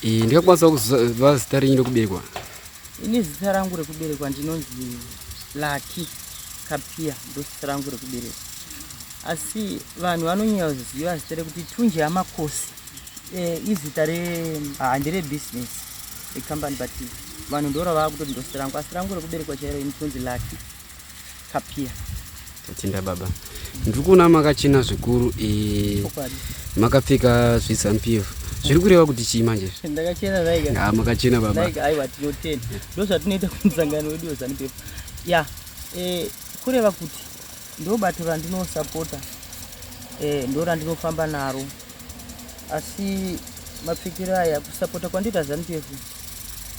Ndingakwanisa kuziva zita renyu rekuberekwa? Ini zita rangu rekuberekwa ndinonzi Lucky Kapia, ndozita rangu rekuberekwa. Asi vanhu vanonyanya kuziva zita rekuti Tunji Amakosi. Izita re handire business recompany, but vanhu ndo ravava kutoti ndozita rangu, asi rangu rekuberekwa chairo ini tinonzi Lucky Kapia. Tatenda baba. Ndiri kuona makachena zvikuru, Chokwadi. Makapfeka zveZANU PF. Zviri kureva kuti chii manje? Ndakachena naika. Ah, makachena baba. Naika, aiwa, tinotenda. Ndo zvatinoita kumusangano wedu weZANU PF. Ya, kureva kuti ndo bato randinosapota, ndo randinofamba naro, asi mapfekero aya kusapota kwandiita ZANU PF,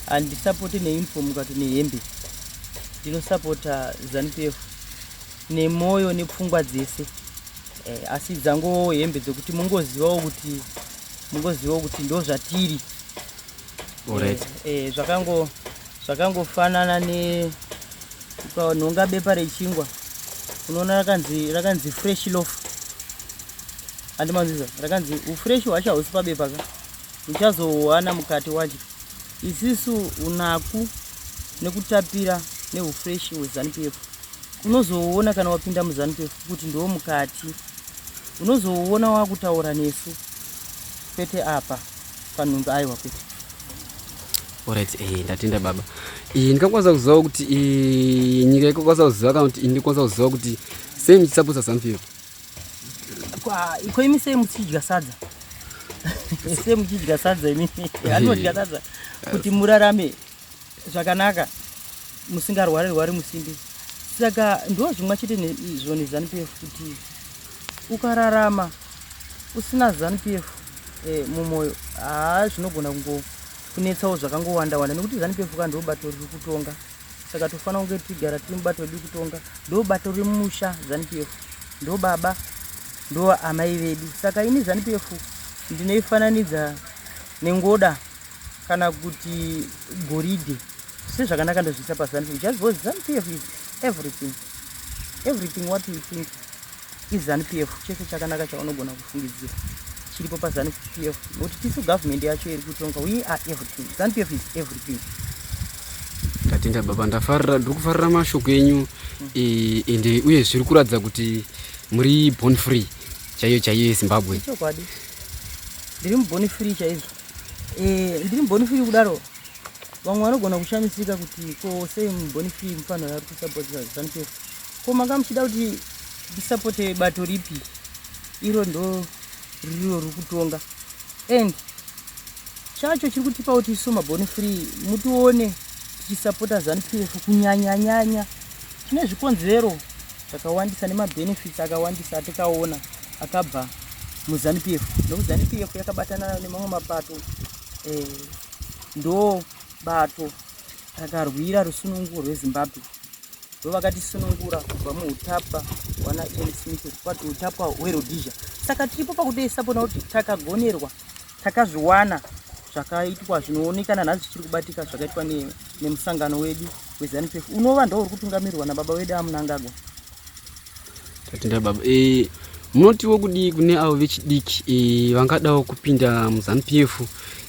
handisapoti neuniform kati nehembe. Ndinosapota ZANU PF nemwoyo nepfungwa dzese, asi dzango hembe dzekuti mungozivawo kuti ndo zvatiri. Zvakangofanana ne ukanhonga bepa rechingwa, unoona rakanzi fresh loaf, handimanzisa? Rakanzi ufresh hwacho hausi pabepa ka, uchazowana mukati wacho. Isisu unaku nekutapira neufresh hweZANU PF unozoona kana wapinda muZANU PF, kuti ndo mukati unozoona wakutaura nesu, kwete apa panhumbi, aiwa, kwete. Alright, ndatenda baba. Ndingakwanisa kuziva kuti nyika ikakwanisa kuziva kana kuti ndikwanisa kuziva kuti sei muchisapota ZANU PF? Ko imi sei muchidya sadza? Sei muchidya sadza imi? Anodya sadza kuti murarame zvakanaka, musingarwari rwari musimbi. Saka ndo zvimwe chete izvo neZANU PF, kuti ukararama usina ZANU PF mumwoyo, haa, zvinogona kungo kunetsawo zvakangowanda wanda, nekuti ZANU PF ka ndo bato riri kutonga. Saka tofanira kunge tigara tiri mubato riri kutonga. Ndo bato remusha ZANU PF, ndo baba, ndo amai vedu. Saka ini ZANU PF ndinoifananidza nengoda kana kuti goridhe. Sezvakanaka ndozviisa paZANU PF, just because ZANU PF is everything. Everything what you think is ZANU PF. Chese chakanaka chaunogona kufungidzira chiripo paZANU PF, nokuti tisu government yacho iri kutonga. We are everything. ZANU PF is everything. Ndatenda baba, ndafarira, ndiri kufarira mashoko enyu, ende uye zviri kuratidza kuti muri born free chaiyo chaiyo yeZimbabwe. Chokwadi, ndiri muborn free chaizvo. Ndiri muborn free kudaro, vamwe vanogona kushamisika kuti ko sei muborn free mufanira ari kusapota ZANU PF? Ko manga muchida kuti ndisapote bato ripi? Iro ndo riro riri kutonga, and chacho chiri kutipa kuti isu maborn free mutione tichisapota ZANU PF kunyanyanyanya, tine zvikonzero zvakawandisa nemabenefits akawandisa atikaona akabva muZANU PF, nokuti ZANU PF yakabatana nemamwe mapato, ndo bato rakarwira rusununguko rweZimbabwe, ndo vakatisunungura kubva muutapwa hwana Ian Smith, utapwa hweRhodesia. Saka tiripo pakutoisapota kuti takagonerwa, takazviwana zvakaitwa zvinoonekana nanhasi zvichiri kubatika, zvakaitwa nemusangano wedu weZANU PF, unova ndo uri kutungamirirwa nababa vedu aMnangagwa. Tatenda baba. Munotiwo kudii kune avo vechidiki vangadawo kupinda muZANU PF,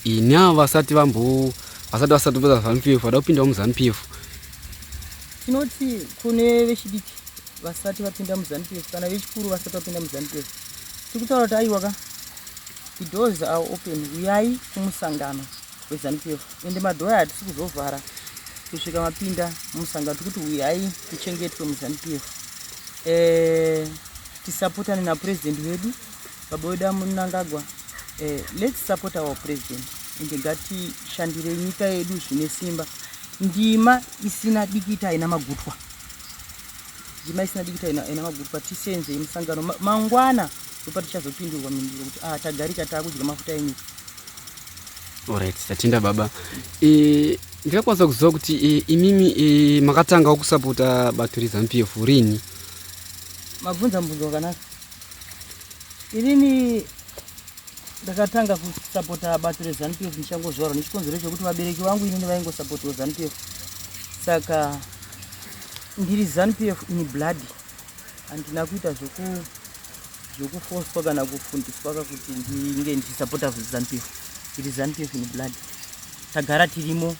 neavo vasati vambo vasati vasati ZANU PF vada kupindawo muZANU PF? Tinoti kune vechidiki vasati vapinda muZANU PF kana vechikuru vasati vapinda muZANU PF, tiri kutaura kuti aiwa ka, the doors are open. Uyai kumusangano weZANU PF, ende madoor hatisi kuzovhara kusvika mapinda mumusangano. Tiri kuti uyai kuchengetwe muZANU PF, tisapotane napurezidendi wedu, baba wedu aMnangagwa. Let's support our president, ende ngatishandire nyika yedu zvine simba. Ndima isina dikita haina magutwa. Ndima isina dikita haina magutwa. Tisenzei musangano. Mangwana ndopatichazopindurwa mhinduro kuti ah, tagarika, taakudya mafuta enyika. Alright, tatenda baba. Ndingakwanisa kuziva kuti imimi makatangawo kusapota bato reZANU PF rini? Mabvunza mubvunzo wakanaka. Inini ndakatanga kusapota bato reZANU PF ndichangozvarwa, nechikonzero chekuti vabereki vangu inini vaingosapotawo ZANU PF. Saka ndiri ZANU PF in blood. Handina kuita zvekufoswa kana kufundiswa kakuti ndinge ndichisapota ZANU PF. It is ZANU PF in blood. Tagara tirimo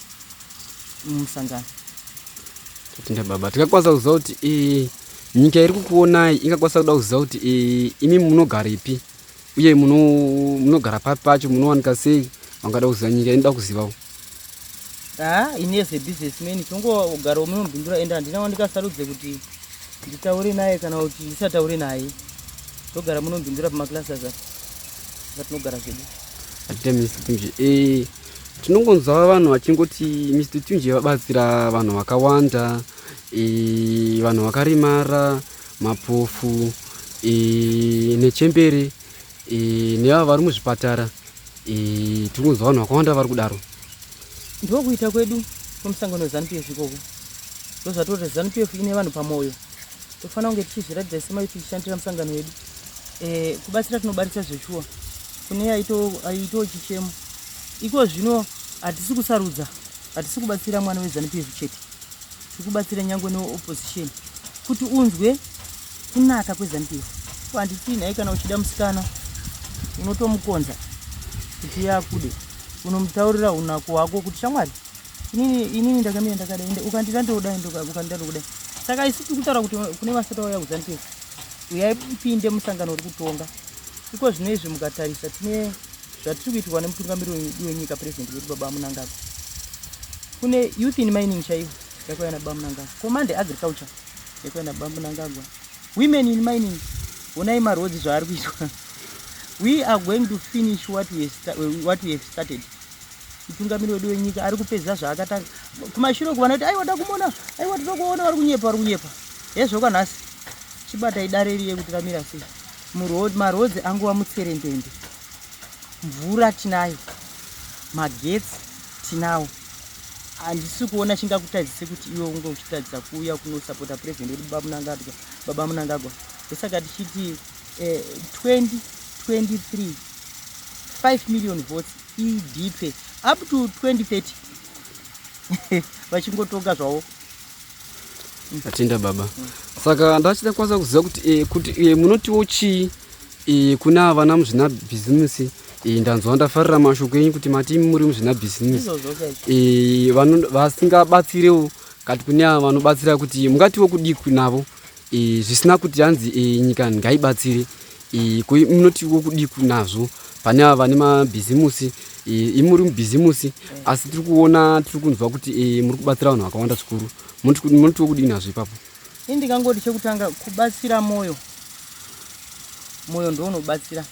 mumusangano. Tinotenda baba. Tingakwanisa kuziva kuti nyika iri kukuonai ingakwanisa kuda kuziva kuti imi munogarepi uye munogara papi pacho, munowanika sei? Vangada kuziva, nyika inoda kuzivawo. Ha, ini as a businessman tongogarawo munoMbindura, ende handina wandikasarudze kuti nditaure naye kana kuti ndisataure naye. Togara munoMbindura pamaclusters apa patinogara zvedu. Atita Mr Tunje, tinongonzwa vanhu vachingoti Mr Tunje vabatsira vanhu vakawanda, vanhu vakaremara, mapofu, nechembere, neava vari muzvipatara. Tinonzwa vanhu vakawanda vari kudaro. Ndokuita kwedu kwemusangano weZANU PF ikoko. Ndozvatoti ZANU PF ine vanhu pamwoyo, tofanira kunge tichizviratidza semaiti tichishandira musangano wedu. Kubatsira tinobatsira zveshuwa kune aito chichemo. Iko zvino hatisi kusarudza, hatisi kubatsira mwana weZANU PF chete, tiri kubatsira nyangwe neopposition kuti unzwe kunaka kweZANU PF. Handiti nhai, kana uchida musikana unotomukonza kuti iye akude, unomutaurira unako hwako kuti shamwari, inini ndakamira ndakadai, ukandida ndodai, ukandida ndokudai. Saka isu tiri kutaura kuti kune vasati vauya kuZANU PF, uyai mupinde musangano uri kutonga. Iko zvino izvi mukatarisa, tine zvatiri kuitirwa nemutungamiri wedu wenyika, president wedu baba Mnangagwa. Kune youth in mining chaivo yakauya nababa Mnangagwa, command agriculture yakauya nababa Mnangagwa, women in mining. Onai maroads zvaari kuitwa. We are going to finish what we have started. Mutungamiri wedu wenyika ari kupedza zvaakatanga kumashure. Kuvana kuti aiwa, takumona, aiwa, tinokuona, vari kunyepa, vari kunyepa. Hezvo kanhasi chibatai dare riye kuti ramira sei. Maroads angova mutserendende, mvura tinayo, magetsi tinawo. Handisi kuona chingakutadzise kuti iwe unge uchitadzisa kuuya kunosapota president wedu baba Mnangagwa, baba Mnangagwa. Ndosaka tichiti 2023 5 million votes idhipe up to 2030 vachingotonga zvavo. Atenda baba. Saka ndachida kwanisa kuziva kuti munotiwo chii kuna vana muzvinabhizimusi. Ndanzwa, ndafarira mashoko enyu kuti mati muri muzvinabhizimusi. Izvozvo chaizvo. Vasingabatsirewo kati kune ava vanobatsira, kuti mungatiwo kudii navo, zvisina kuti hanzi nyika ngaibatsire, munotiwo kudii nazvo pane ava vane mabhizimusi? Imi muri mubhizimusi, asi tiri kuona, tiri kunzwa kuti muri kubatsira vanhu vakawanda zvikuru. Munotiwo kudii nazvo ipapo? Ini ndingangoti chekutanga kubatsira mwoyo. Mwoyo ndo unobatsira,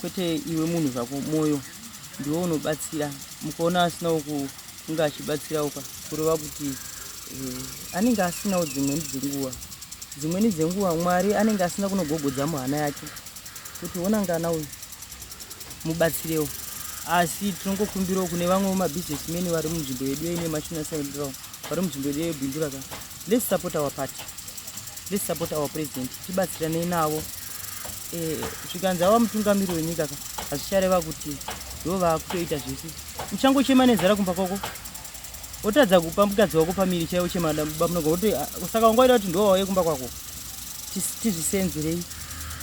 kwete iwe munhu zvako. Mwoyo ndiwo unobatsira. Mukaona asinawo kunge achibatsirawo ka, kureva kuti anenge asinawo. Dzimweni dzenguva Mwari anenge asina kunogogodza muhana yake kuti ona ngana uyu mubatsirewo. Asi tinongokumbirawo kune vamwe vemabusinessmen vari munzvimbo yedu yeine Mashonaland Central, vari munzvimbo yedu yeBindura ka, let's support our party, let's support our president, tibatsiranei navo. Zvikanzi ava mutungamiri wenyika ka, hazvichareva kuti ndo vaakutoita zvese. Uchangochema nenzara kumba kwako, wotadza kupa mukadzi wako pamiri chaiwo, chema bamunoga kuti saka wangaida kuti ndo wauye kumba kwako. Tizvisenzerei,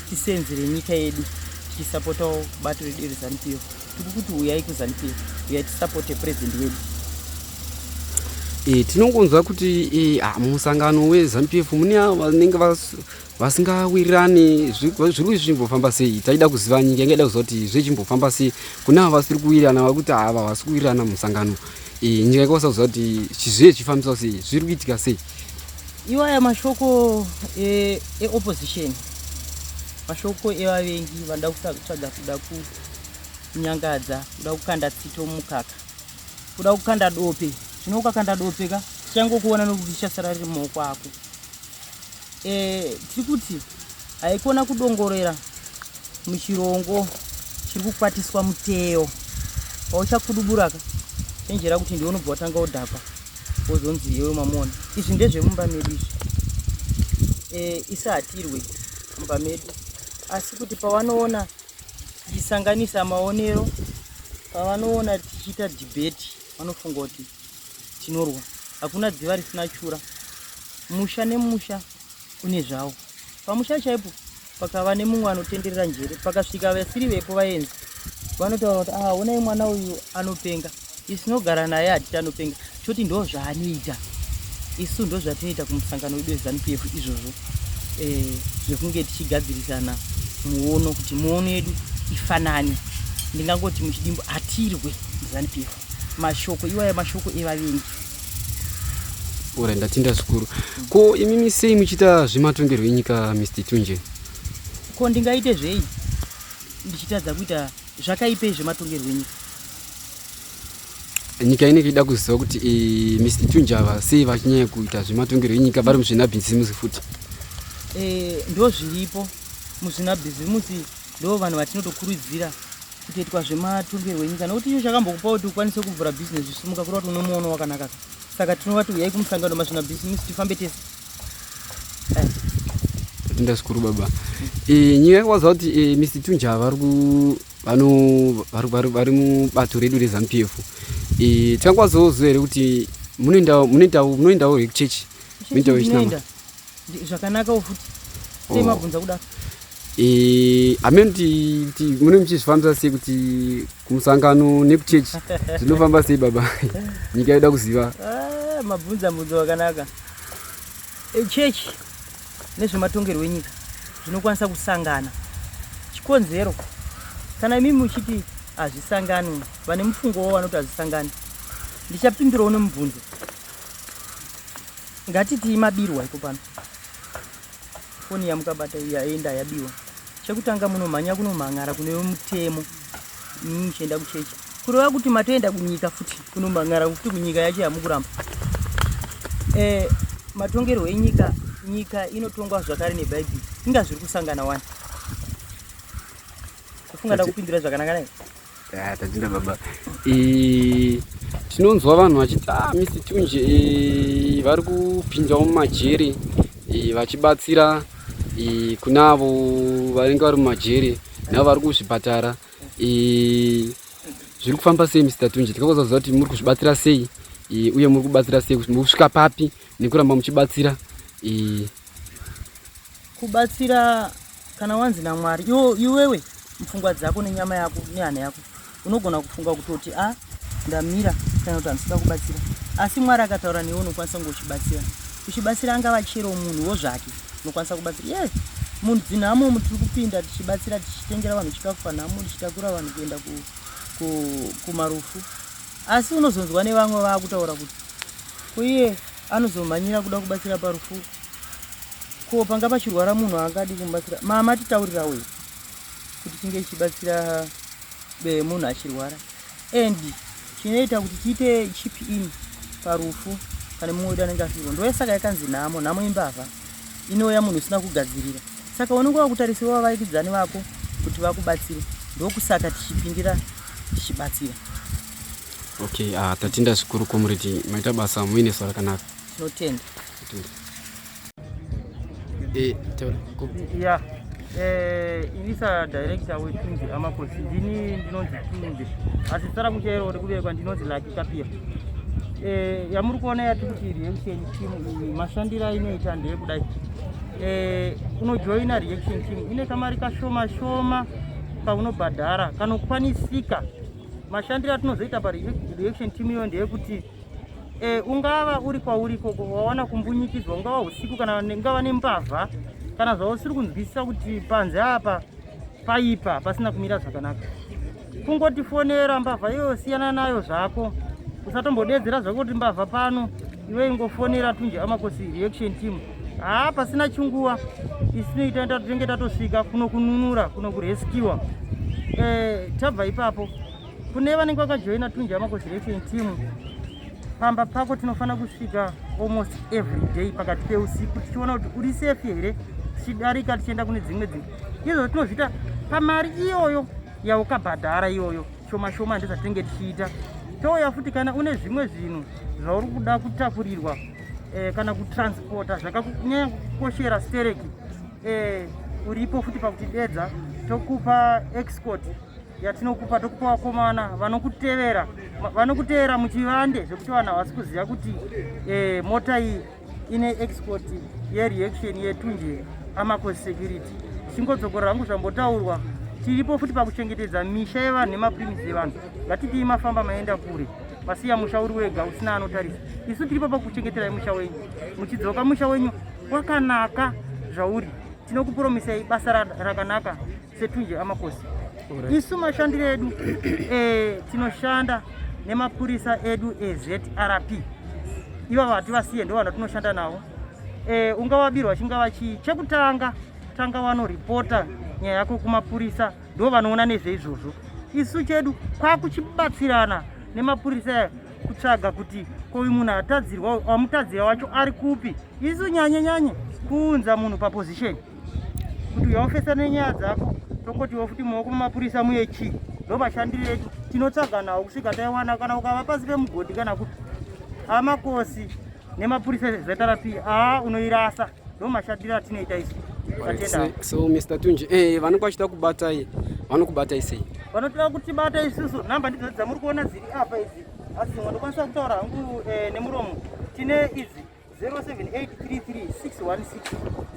tisenzere nyika yedu tichisapotawo bato redu reZANU PF. Tiri kuti uyai kuZANU PF, uyai tisapote president wedu. Tinongonzwa kuti musangano weZANU PF mune avo vanenge vasingawirirani. Zviri zvichimbofamba sei? Taida kuziva, nyika ingaida kuziva kuti zvichimbofamba sei kune avo vasiri kuwirirana, vari kuti ava vasi kuwirirana musangano. Nyika ikwanisa kuziva kuti zviye zvichifambiswa sei, zviri kuitika sei? Iwaya mashoko eopposition, mashoko evavengi vanoda kutsvaga kuda kunyangadza, kuda kukanda tsito mumukaka, kuda kukanda dope. Zvino ukakanda dope ka, tichangokuona nokuti richasara riri mumaoko ako. Tiri kuti haikona kudongorera muchirongo chiri kukwatiswa muteyo. Pauchakuduburaka, chenjera kuti ndiwe unobva watanga udhakwa, wozonzi iwe mamuona. Izvi ndezvemumba medu izvi. Isi hatirwe mumba medu, asi kuti pavanoona tichisanganisa maonero, pavanoona tichiita debate, vanofunga kuti tinorwa. Hakuna dziva risina chura. Musha nemusha une zvawo. Pamusha chaipo pakava nemumwe anotenderera njere, pakasvika vasiri vepo vaenzi. Vanotaura kuti ah, onai mwana uyu anopenga. Isu tinogara naye hatiti anopenga, toti ndo zvaanoita. Isu ndo zvatinoita kumusangano wedu weZanu PF izvozvo, zvekunge tichigadzirisana muono kuti muono yedu ifanane. Ndingangoti muchidimbu hatirwe muZanu PF. Mashoko iwaya mashoko evavengi. Ora, ndatenda zvikuru. Ko imimi sei muchiita zvematongerwo enyika, Mr Tunje? Ko ndingaite zvei ndichitadza kuita zvakaipei zvematongerwo enyika? Nyika inenge ida kuziva kuti Mr Tunje ava sei vachinyanya kuita zvematongerwo enyika vari muzvinabhizimusi futi? Ndo zviripo muzvinabhizimusi, ndo vanhu vatinotokurudzira kutoitwa zvematongerwo enyika, nokuti icho chakambokupa kuti ukwanise kuvhura bhizinesi zvisimuka kureva kuti une muono wakanaka. Saka tinovati uyai kumusangano mazvinabhizimusi tifambe tese. Tatenda zvikuru baba. Nyika yakwaziva kuti Mr Tunje vari ku vano vari mubato redu reZanu PF. Tingakwazivawo ziva here kuti munoendawo here kuchechi? Munoendawo chinama? Zvakanakawo futi. Sei mabvunza kudaro? Hameno kuti mune muchizvifambisa sei, kuti kumusangano nekuchechi zvinofamba sei, baba? Nyika yoda kuziva. Ah, mabvunza mubvunzo wakanaka. Chechi nezvematongerwo enyika zvinokwanisa kusangana. Chikonzero, kana imimi muchiti hazvisangani, vane mufungo wavo vanoti hazvisangani, ndichapindurawo nemubvunzo. Ngatiti mabirwa iko pano, foni yamukabata iyi yaenda, yabiwa. Chekutanga munomhanya kunomhan'ara kune mutemo imi muchienda kuchechi, kureva kuti matoenda kunyika futi kunomhan'ara futi kunyika yacho yamukuramba. Matongerwo enyika, nyika inotongwa zvakare nebhaibheri. Inga zviri kusangana wani. Kufunga ndakupindura zvakanaka nai. Tatenda baba. Tinonzwa vanhu vachiti ah, Mr Tunje vari kupindawo mumajeri vachibatsira kunavo vanenge vari mumajeri navo vari kuzvipatara. Zviri kufamba sei, Mr Tunje? Tikakwanisa kuziva kuti muri kuzvibatsira sei, uye muri kubatsira sei, muri kusvika papi nekuramba muchibatsira? Kubatsira, kana wanzi naMwari, iwewe mupfungwa dzako nenyama yako nehana yako unogona kufunga kutoti a ndamira kana kuti handisida kubatsira, asi Mwari akataura newe unokwanisa kunge uchibatsira. Uchibatsira angava chero munhuwo zvake, unokwanisa kubatsira. Yes, munhu dzinhamo tiri kupinda tichibatsira, tichitengera vanhu chikafu panhamo, tichitakura vanhu kuenda kumarufu, asi unozonzwa nevamwe vaakutaura kuti koiye anozomhanyira kuda kubatsira parufu, ko panga pachirwara munhu angadi kumubatsira? Mama titaurirawo here kuti tinge tichibatsira munhu achirwara? And chinoita kuti tiite chip in parufu pane mumwe wedu anenge afirwa, ndoyasaka yakanzi nhamo. Nhamo imbavha, inouya munhu usina kugadzirira, saka unenge wakutarisirwa vavakidzani vako kuti vakubatsire. Ndokusaka tichipindira tichibatsira. Okay, tatenda zvikuru comrade, maita basa, muine zuva rakanaka. Tinotenda. Tatenda. Ya, ini sadirector weTunje Amakosi ndini ndinonzi Tunje, asi zita rangu chairo rekuberekwa ndinonzi Laki Kapia. Yamuri kuona yati kuti reaction team iyi, mashandiro ainoita ndeyekudai. Unojoina reaction team, ine kamari kashoma shoma kaunobhadhara kanokwanisika. Mashandiro atinozoita pareaction team iyo ndeyekuti ungava uri kwauri ikoko, wawana kumbunyikidzwa, ungava usiku kana ungava nembavha kana zvausiri kunzwisisa kuti panze apa paipa pasina kumira zvakanaka, kungotifonera. Mbavha iyoyo siyana nayo zvako, usatombodedzera zvako kuti mbavha pano. Iwe ingofonera Tunje Amakosi reaction team. Haa, pasina chinguva isu tinoita tinenge tatosvika kuno kununura, kuno kurescuwa. Tabva ipapo, kune vanenge vakajoina Tunje Amakosi reaction team, pamba pako tinofanira kusvika almost every day pakati peusiku tichiona kuti uri safe here, tichidarika tichienda kune dzimwe dzimwe. Izvo tinozviita pamari iyoyo yaukabhadhara iyoyo shoma shoma, ndezvatinenge tichiita. Touya futi kana une zvimwe zvinhu zvauri kuda kutakurirwa kana kutransporta zvakanyanya kukoshera stereki, uripo futi pakutidedza, tokupa escort yatinokupa, tokupa vakomana vanokutevera, vanokutevera muchivande zvekuti vanhu havasi kuziva kuti mota iyi ine escort yereaction yeTunje Amakosi Security. Tichingodzokorora hangu zvambotaurwa. Tiripo futi pakuchengetedza misha yevanhu nemapremises evanhu. Ngatitii mafamba, maenda kure, masiya musha uri wega usina anotarisa. Isu tiripo pakuchengeterai musha wenyu. Muchidzoka, musha wenyu wakanaka zvauri. Tinokupromisai basa rakanaka seTunje Amakosi. Isu mashandiro edu, tinoshanda nemapurisa edu eZRP. Ivava hativasiye, ndo vanhu vatinoshanda navo. Ungavabirwa, chingava chii, chekutanga tanga wanoripota nyaya yako kumapurisa, ndo vanoona nezveizvozvo. Isu chedu kwakuchibatsirana nemapurisa aya kutsvaga kuti koyu munhu atadzirwa, wamutadzira wacho ari kupi. Isu nyanye nyanye kuunza munhu paposition kuti uyaofesa nenyaya dzako, tongotiwo futi mumaoko mumapurisa muye chii. Ndo mashandiro edu, tinotsvaga nawo kusvika taiwana. Kana ukava pasi pemugodhi kana kupi, Amakosi nemapurisa eZRP, aa, unoirasa. Ndo mashandiro atinoita isu. Tatenda. So Mr Tunji, vanenge vachida kubatai, vanokubatai sei? Vanotoda kutibata isusu, nhamba ndidzo dzamuri kuona dziri apa idzi, asi dzimwe ndokwanisa kutaura hangu nemuromo. Tine idzi 07833616.